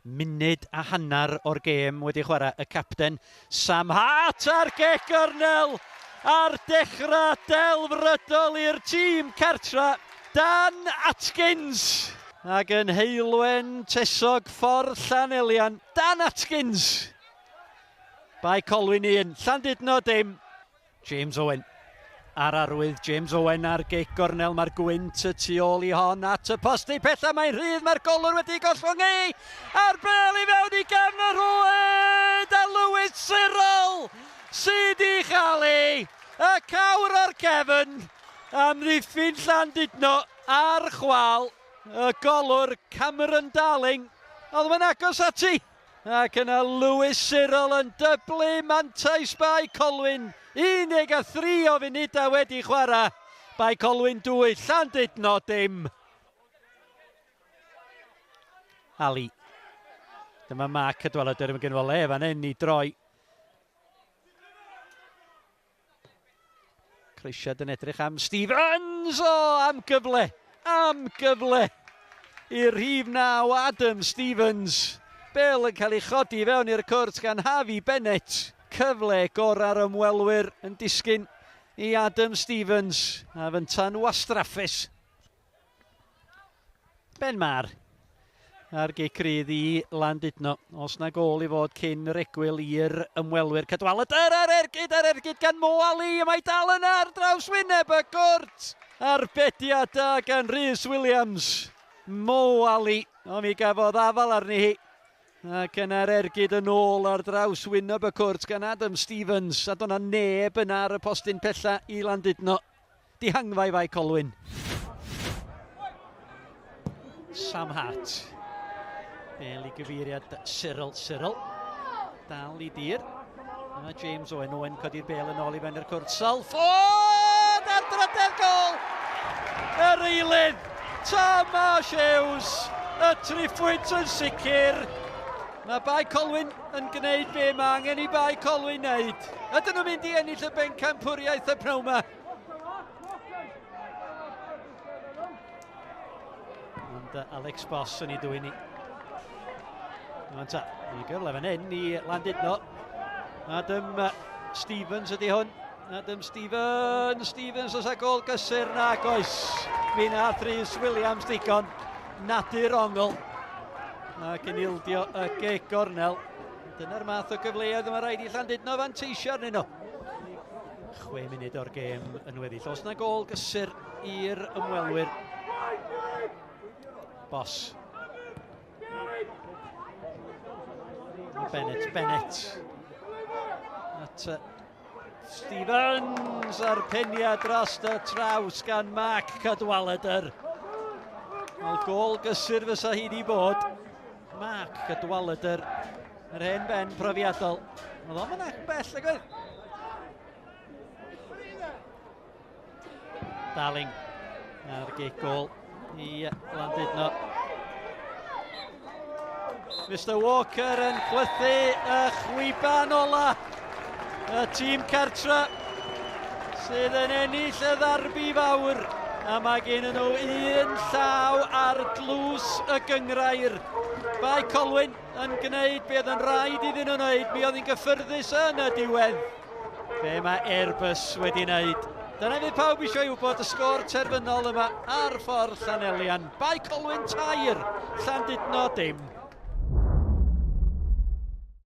Munud a hanner o'r gêm wedi chwarae y capten Sam Hart ar gic gornel a'r dechrau delfrydol i'r tîm cartra Dan Atkins. Ac yn heulwen tesog ffordd Llanelian, Dan Atkins. Bae Colwyn 1, Llandudno dim. James Owen. Ar arwydd James Owen ar gic gornel, mae'r gwynt y tu ôl i hon at y posti pella, mae'n rhydd, mae'r golwr wedi gollwng ei, a'r bel i fewn i gefn y rhwyd, a Lewis Cyril sydd i chael ei, y cawr o'r cefn, amddiffyn Llandudno ar chwal, y golwr Cameron Darling, oedd mae'n agos ati. Ac yna Lewis Cyril yn dyblu mantais Bae Colwyn. 13 o funudau wedi chwarae. Bae Colwyn 2, Llandudno dim. Ali. Dyma Mark Cadwaladr yn gynfo le fan hyn i droi. Croesiad yn edrych am Stevens! O, am gyfle! Am gyfle! I'r rhif 9, Adam Stevens. Bel yn cael ei chodi fewn i'r cwrt gan Harvey Bennett. Cyfle gorau'r ymwelwyr yn disgyn i Adam Stevens. A fynta'n wastraffus. Ben Mar a'r gic rydd i Landudno. Os na gol i fod cyn yr egwyl i'r ymwelwyr. Cadwaladr ar ergyd, ar ergyd gan Mo Ali. Mae dal yna ar draws wyneb y cwrt. Arbediad da gan Rhys Williams. Mo Ali. O, mi gafodd afal arni hi. Ac yna'r ergyd yn ôl ar draws wyneb y cwrt gan Adam Stevens. A do'na neb yna ar y postyn pella i Landudno. Dihangfa i Fae Colwyn. Sam Hart. Bel i gyfeiriad Cyril. Cyril. Dal i dir. Yna James Owen. Owen codi'r bel yn ôl i fewn i'r cwrt. Salford! Ar drydedd gol! Yr eilydd! Thomas Hughes! Y triphwynt yn sicr. Mae Bae Colwyn yn gwneud be mae angen i Bae Colwyn wneud. Ydyn nhw'n mynd i ennill y bencampwriaeth y pnawn yma? Ond Alex Boss yn ei dwyn i. Rwan ta, i gyfle fan hyn i Landudno. Adam Stevens ydy hwn. Adam Stevens, Stevens os a gol gysur nag oes. Mi nath Rhys Williams digon nadu'r ongl ac yn ildio y geg gornel. Dyna'r math o gyfleoedd y mae rhaid i Llandudno fanteisio arnyn nhw. 6 munud o'r gêm yn weddill. Os na gol gysur i'r ymwelwyr. Bos. Bennett, Bennett. At Stevens a'r peniad dros y traws gan Mark Cadwaladr. Wel, gol gysur fysa hi di bod. Mark Cadwaladr, yr hen ben profiadol. Oedd o'n mynd bell ag oedd. Darling a'r gic gol i Landudno. Mr Walker yn chwythu y chwiban ola. Y tîm cartra sydd yn ennill y ddarbi fawr. A mae gen nhw un llaw ar dlws y gyngrair. Bae Colwyn yn gwneud beth yn rhaid iddyn nhw wneud. Mi oedd hi'n gyffyrddus yn y diwedd. Be mae Airbus wedi wneud? Dyna fydd pawb eisiau ei wybod y sgôr terfynol yma ar ffordd Llanelian. Bae Colwyn 3, Llandudno dim.